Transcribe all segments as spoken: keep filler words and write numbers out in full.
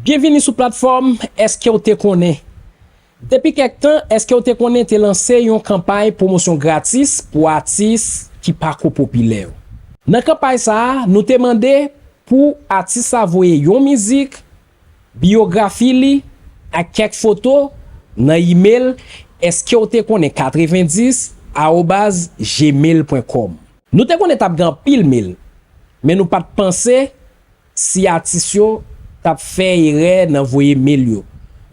Byenvini sou platfòm Èske w te konnen? Depi kèk tan, Èske w te konnen te lanse yon kanpay pwomosyon gratis pou atis ki pa ko popilè yo. Nan kanpay sa a, nou te mande pou atis la voye yon mizik, biyografi li, ak kèk foto nan imel èske w te konnen katrevenndis arobaz gmail pwen kòm. Nou te konnen t ap gen anpil mel, men nou pa t panse si atis yo t ap fè erè nan voye mel yo.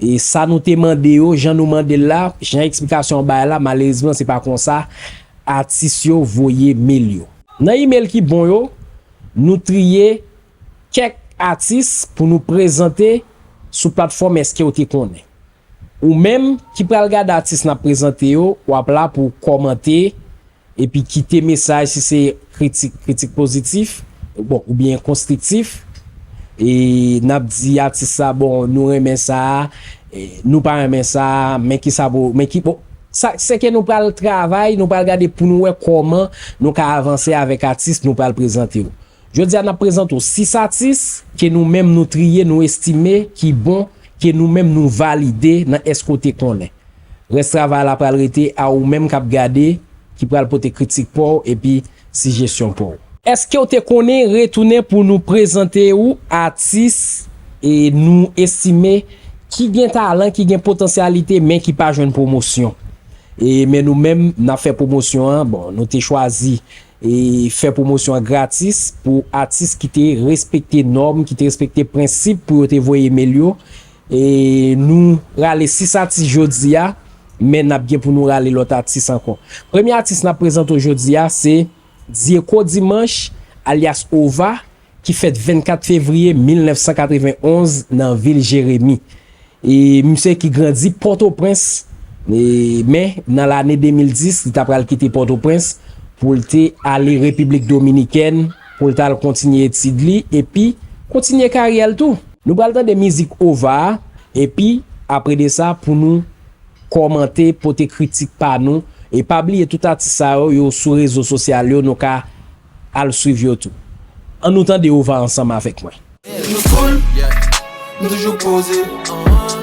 E sa nou te mande yo, jan nou mande l la, jan eksplikasyon an bay la, malerezman, se pa konsa atis yo voye mel yo. Nan imel ki bon yo, nou triye kèk atis pou nou prezante sou platfòm Èske w te konnen. Ou menm ki pral gade atis n ap prezante yo, w ap la pou w kòmante epi kite mesaj si se kritik, kritik pozitif, bon, oubyen konstriktif. E n ap di atis sa, bon, nou renmen sa, e nou pa renmen sa, men ki sa pou, men ki, bon, sa, se ke nou pral travay, nou pral gade pou nou wè kòman nou ka avanse avèk atis nou pral prezante yo. Jodi a, n ap prezante w sis atis ke nou menm nou triye, nou estime ki bon, ke nou menm nou valide nan Èske w te konnen. Rès travay la pral rete a ou menm k ap gade, ki pral pote kritik pa w epi sijesyon pa w. Èske w te konnen retounen pou nou prezante ou atis e nou estime ki gen talan, ki gen potansyalite, men ki pa jwenn pwomosyon. E, men nou menm, n ap fè pwomosyon an, bon, nou te chwazi e fè pwomosyon an gratis pou atis ki te respekte nòm, ki te respekte prensip pou yo te voye mel yo. E nou rale sis atis jodi a, men n ap gen pou nou rale lòt atis ankò. Premye atis n ap prezante w jodi a, se Dieko Dimanche, alyas Ova, ki fèt vennkat fevriye mil nèf san katrevenn onz nan vil Jeremi. E misye ki grandi Pòtoprens, e, men nan lane de mil dis, li ta pral kite Pòtoprens pou l te ale Repiblik Dominikèn, pou l t al kontinye etid li, epi kontinye karyè l tou. Nou pral tande mizik Ova a, epi apre de sa, pou nou kòmante, pote kritik pa nou, e pa bliye tout atis sa yo, yo sou rezo sosyal yo, nou ka al swiv yo tou. Ann nou tande Ova ansanm avèk mwen. Nou cool, nou toujou poze.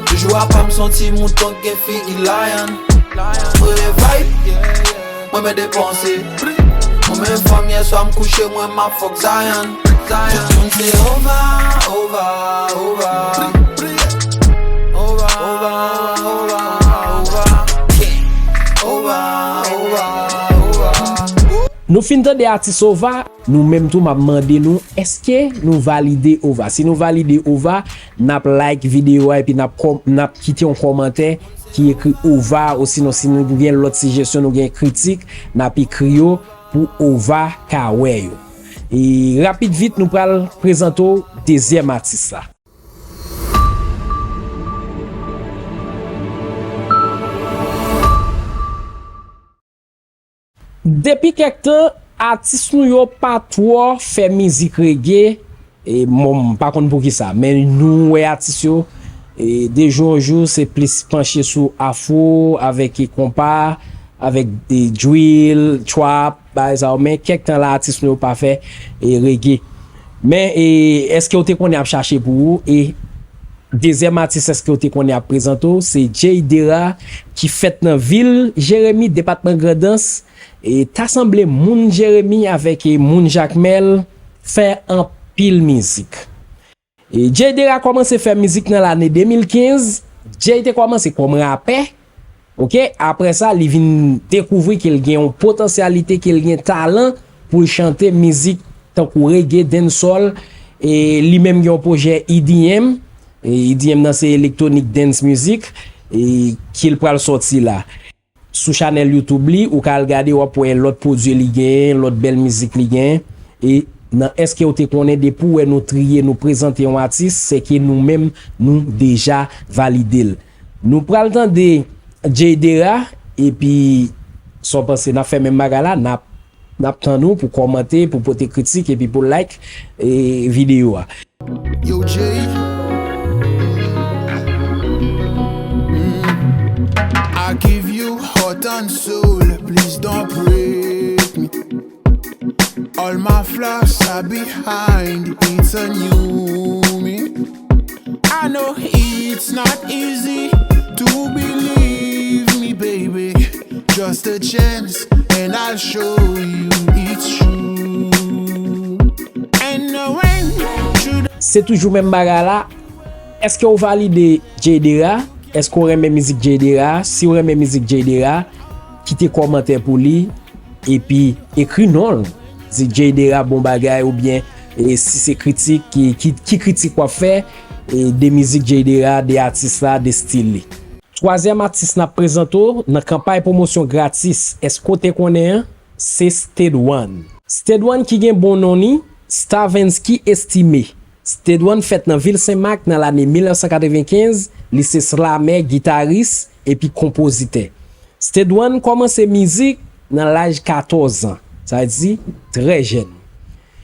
Toujou apa m, se yon ti mouton k gen figi lion. Mwen vibe, mwen men depanse. Mwen men fanm, yèswa m kouche, mwen m ap fuck Zion. Tout moun se Ova, Ova, Ova. Ova, Ova, Ova, Ova. Ova, Ova, Ova. Nou fin tande atis Ova, nou menm tou m ap mande nou, èske nou valide Ova? Si nou valide Ova, n ap like videyo a epi n ap kòm-, n ap kite yon kòmantè ki ekri Ova, osinon si nou gen lòt sijesyon, nou gen kritik, n ap ekri yo pou Ova ka wè yo. E rapid vit, nou pral prezante w dezyèm atis la. Depi kèk tan, atis nou yo pa twò fè mizik reggae, e, bon, m pa konn poukisa, men nou wè atis yo, e, de jou an jou, se plis panche sou afro, avèk, e, konpa, avèk, e, drill, trap, bagay sa yo, men kèk tan la, atis nou yo pa fè, e, reggae. Men, e, èske w te konnen ap chache pou ou, e, dezyèm atis èske w te konnen ap prezante w, se Jay Dera, ki fèt nan vil Jeremi, depatman Grandans, e ta sanble moun Jeremi avèk, e, moun Jakmèl fè anpil mizik. E Jay Dera kòmanse fè mizik nan lane de mil kenz, Jay te kòmanse kòm rapè, oke, apre sa, li vin dekouvri ke l gen yon potansyalite, ke l gen talan pou l chante mizik tankou reggae, dancehall, e li menm gen yon pwojè E D M, e E D M nan se electronic dance music, e ke l pral sòti la. Sou chanèl YouTube li, ou ka al gade, w ap wè lòt pwodui li genyen, lòt bèl mizik li genyen. E nan èske w te konnen, depi w wè nou triye, nou prezante yon atis, se ke nou menm, nou deja valide l. Nou pral tande Jay Dera, epi sa w panse, n ap fè menm bagay la, n ap, n ap tann ou pou kòmante, pou pote kritik, epi pou like, e, videyo a. Yo, Jay. Mm. I give you heart and soul, please don't break me. All my flaws are behind, it's a new me. I know it's not easy to believe me, baby. Just a chance, and I'll show you it's true. And no one should. Se toujou menm bagay la. Èske w valide Jay Dera? Èske w renmen mizik Jay Dera? Si w renmen mizik Jay Dera, kite kòmantè pou li. Epi ekri non l. Di Jay Dera bon bagay oubyen, e, si se kritik, ki, ki, ki kritik w ap fè, e, de mizik Jay Dera, de atis la, de stil li. Twazyèm atis n ap prezante w nan kanpay pwomosyon gratis, èske w te konnen an? Se Stead One. Stead One ki gen bon non li, Stavensky Estimé. Stead One fèt nan vil Senmak nan lane mil nèf san katrevenkenz, li se slamè, gitaris, epi konpozitè. Stead One kòmanse mizik nan laj katòz an, sa vle di trè jèn.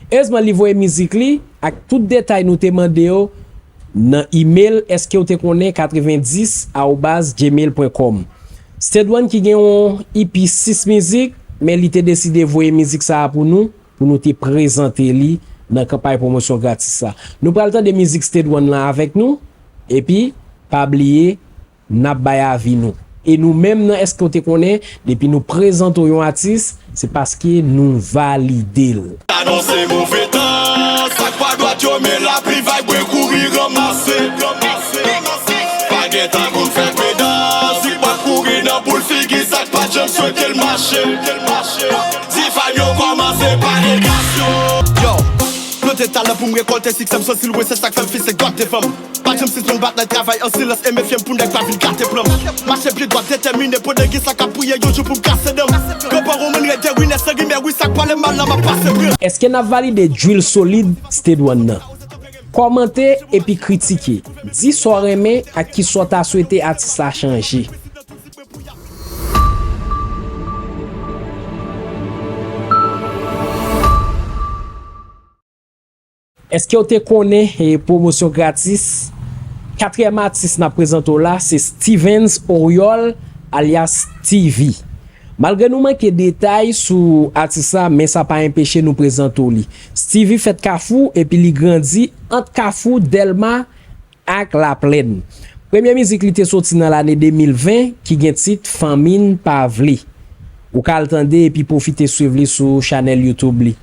Erezman, li voye mizik li ak tout detay nou te mande yo nan imel èske w te konnen katrevendis arobaz gmail pwen kòm. Stead One ki gen yon E P sis mizik, men li te deside voye mizik sa a pou nou, pou nou te prezante li nan kanpay pwomosyon gratis sa. Nou pral tande mizik Stead One lan avèk nou, epi pa bliye, n ap bay avi nou. E nou menm nan èske w te konnen, depi nou prezante w yon atis, se paske nou valide l. Anonse move tan, sa k pa dwat yo, men lapli va bwe kouri ranmase. Pa gen tan pou n fè pedans, li p ap kouri nan boul figi sa k pa t janm swete l mache. Ti fanm yo kòmanse pale gas yo. Yo, plante talan pou m rekòlte siksè m, sòti lwen, se sa k fè m fise gòt devan m. Pa janm sispann batay, travay an silans e mefye m pou nèg pa vin gate plan m. Mache pye dwat detèmine, pandan gen sa k ap priye yon jou pou m kase dan m. Gran pawòl mwen rete wi nèg san rimè, wi sa k pale mal la m ap pase pran. Èske n ap valide drill solid Stead One nan? Kòmante epi kritike. Di sa w renmen ak kisa w ta swete atis la chanje. Èske w te konnen, e, pwomosyon gratis? Katriyèm atis n ap prezante w la, se Stevens Oriol, alyas Stevie. Malgre nou manke detay sou atis la, men sa pa enpeche nou prezante w li. Stevie fèt Kafou epi li grandi ant Kafou, Dèlma, ak Laplèn. Premye mizik li te soti nan lane de mil ven ki gen tit Fanmi n pa vle. Ou ka al tande epi pwofite swiv li sou chanèl YouTube li.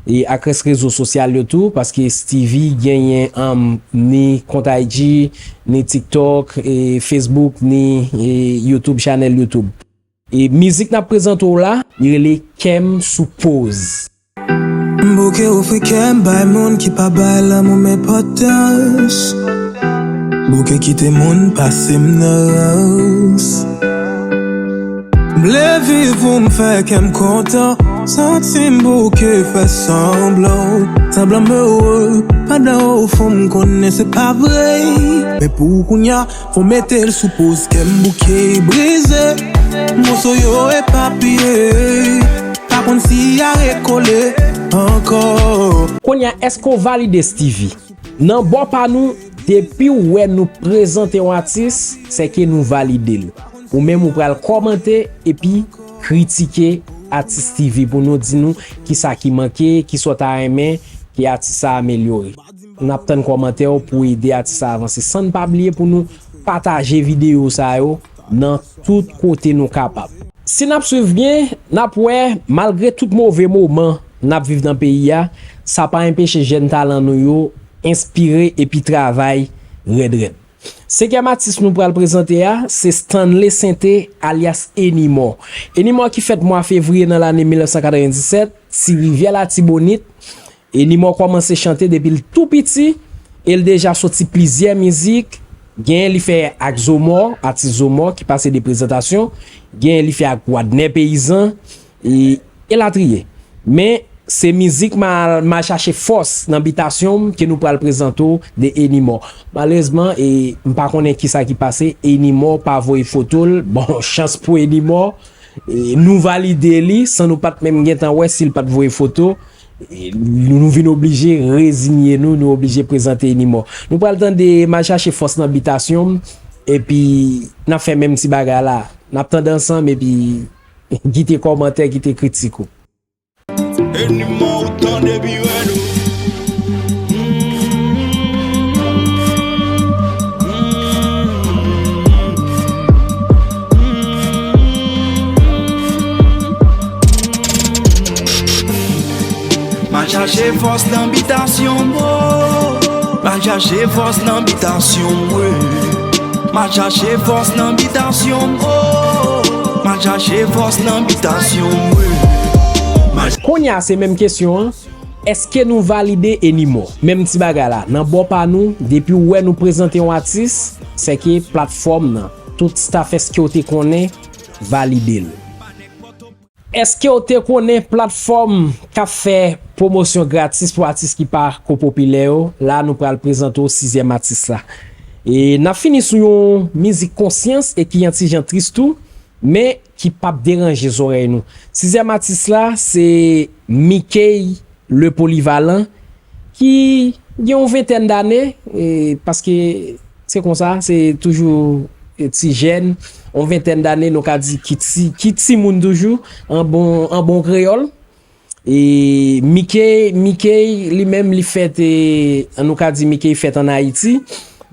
E ak rès rezo sosyal yo tou, paske Stevie genyen, um, ni kont I G, ni TikTok, e Facebook, ni, e, YouTube, chanèl YouTube. E mizik n ap prezante w la, li rele Kè m sou poz. M bouke ofri kè m bay moun ki pa bay lanmou m enpòtans. Bouke kite moun pase m nan rans. M vle viv pou m fè kè m kontan. Santi m bouke fè sanblan. Sanblan m ere, pandan o fon m konnen se pa vre. Men pou kounya, fò mete l sou poz, kè m bouke brize. Moso yo epapiye, pa konn si y a rekole ankò. Kounye a, èske w valide Stevie? Nan bò pa nou, depi w wè nou prezante yon atis, sèke nou valide l. Ou menm ou pral kòmante epi kritike atis Stevie pou nou di nou kisa ki manke, kisa w ta renmen ke atis sa amelyore. N ap tann kòmantè w pou ede atis sa avanse. San n pa bliye pou nou pataje videyo sa yo nan tout kote nou kapab. Si n ap swiv byen, n ap wè, malgre tout move moman n ap viv nan peyi a, sa pa enpeche jèn talan nou yo enspire epi travay rèd rèd. Senkyèm atis nou pral prezante a, se Stanley Sainté, alyas Enimò. Enimò ki fèt mwa fevriye nan lane mil nèf san katrevenndisèt, Ti Rivyè Latibonit. Enimò kòmanse chante depi l tou piti, e l deja soti plizyè mizik. Genyen li fè ak Zomò, atis Zomò ki pase de prezantasyon. Genyen li fè ak Wadner Peyizan, e, elatriye. Men, se mizik m al, m al chache fòs nan bitasyon m ke nou pral prezante w de Enimò. Malerezman, e, m pa konnen kisa ki pase, Enimò pa voye foto l. Bon, chans pou Enimò, e, nou valide li san nou pa t menm gentan wè si l pa t voye foto. E, nou, nou vin oblije rezinye nou, nou oblije prezante Enimò. Nou pral tande M al chache fòs nan bitasyon m, epi n ap fè menm ti bagay la. N ap tande ansanm, epi kite kòmantè, kite kritik ou. Enimò ou tande pi rèd ou. Chache fòs nan bitasyon m, oh. M al chache fòs nan bitasyon m, wi. M al chache fòs nan bitasyon m, oh. M al chache fòs nan bitasyon m, wi. M al Kounye a, se menm kesyon an. Èske nou valide Enimo? Menm ti bagay la. Nan bò pa nou, depi w wè nou prezante yon atis, sèke platfòm nan, tout staff Èske w te konnen, valide l. Èske w te konnen platfòm k ap fè pwomosyon gratis pou atis ki pa ko popilè yo? La, nou pral prezante w sizyèm atis la. E n ap fini sou yon mizik konsyans e ki yon ti jan tris tou, men ki p ap deranje zòrèy nou. Sizyèm atis la, se Mickey le Polyvalent, ki gen yon ventèn dane, e, paske se konsa, se toujou, e, ti jèn, yon ventèn dane, nou ka di ki ti, ki timoun toujou, an bon, an bon kreyòl. E Mickey, Mickey, li menm, li fèt, e, nou ka di Mickey fèt ann Ayiti.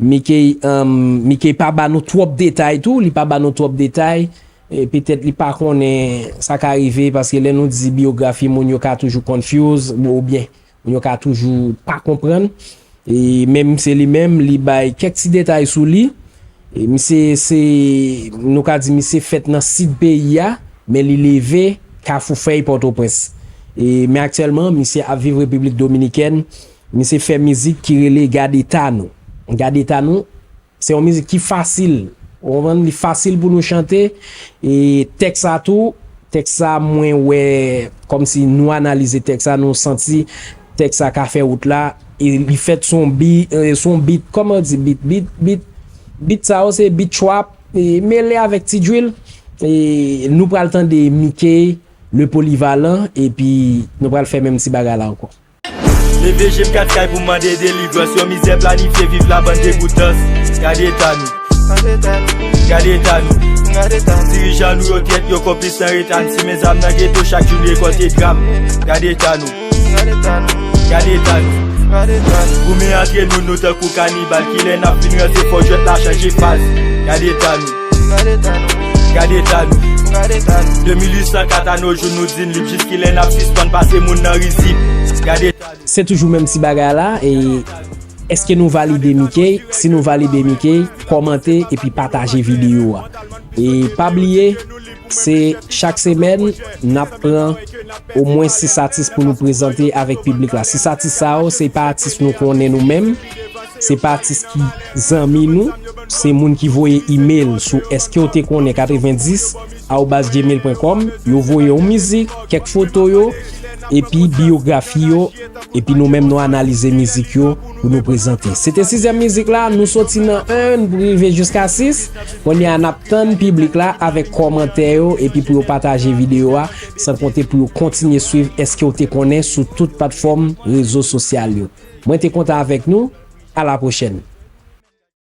Mickey, um, Mickey pa ba nou twòp detay tou, li pa ba nou twòp detay. E petèt li pa konnen sa ka rive, paske lè nou di biyografi, moun yo ka toujou confuse, oubyen moun yo ka toujou pa konprann. E menm se li menm, li bay kèk ti detay sou li. E misye se, nou ka di misye fèt nan sid peyi a, men li leve Kafou Fèy, Pòtoprens. E men aktyèlman, misye ap viv Repiblik Dominikèn. Misye fè mizik ki rele Gade Ta Nou. Gade Ta Nou, se yon mizik ki fasil. Ou konprann? Li fasil pou nou chante. E tèks sa tou, tèks sa mwen wè, kòmsi nou analize tèks sa, nou santi tèks sa ka fè wout la. E li fèt sou yon bi-, e, sou yon beat, kòman yo di beat, beat, beat, beat sa yo se beat trap, e mele avèk ti drill. E nou pral tande Mickey le Polyvalent, epi nou pral fè menm ti bagay la ankò. Leve je m kat kay pou m mande delivrans. Yon mizè planifye, viv la bann degoutans. Gade eta nou. Gade eta nou. Dirijan nou yo trèt, yo konplis nan reta n. Simen zam nan geto, chak jou n rekòlte dram. Gade eta nou. Gade eta nou. Goumen antre nou, nou tankou kanibal. Kilè n ap fin ranse, fò jwèt la chanje faz. Gade eta nou. Gade eta nou. De mil uit san kat a no jou, nou di n lib. Jiskilè n ap sispann pase moun nan rizib? Gade eta nou. Se toujou menm ti bagay la. E èske nou valide Mickey? Si nou valide Mickey, kòmante epi pataje videyo a. E pa bliye, se chak semèn n ap pran omwen sis atis pou nou prezante avèk piblik la. Sis atis sa yo, se pa atis nou konnen nou menm, se pa atis ki zanmi nou, se moun ki voye imèl sou èske w te konnen katrevenndis arobaz gmail pwen kòm, yo voye yon mizik, kèk foto yo, epi biyografi yo, epi nou menm nou analize mizik yo pou nou prezante. Se te sizyèm mizik la, nou soti nan enn pou rive jiska sis. Kounye a n ap tann piblik la avèk kòmantè yo, epi pou yo pataje videyo a, san konte pou yo kontinye swiv Èske w te konnen sou tout platfòm rezo sosyal yo. Mwen te kontan avèk nou, a la pwochèn.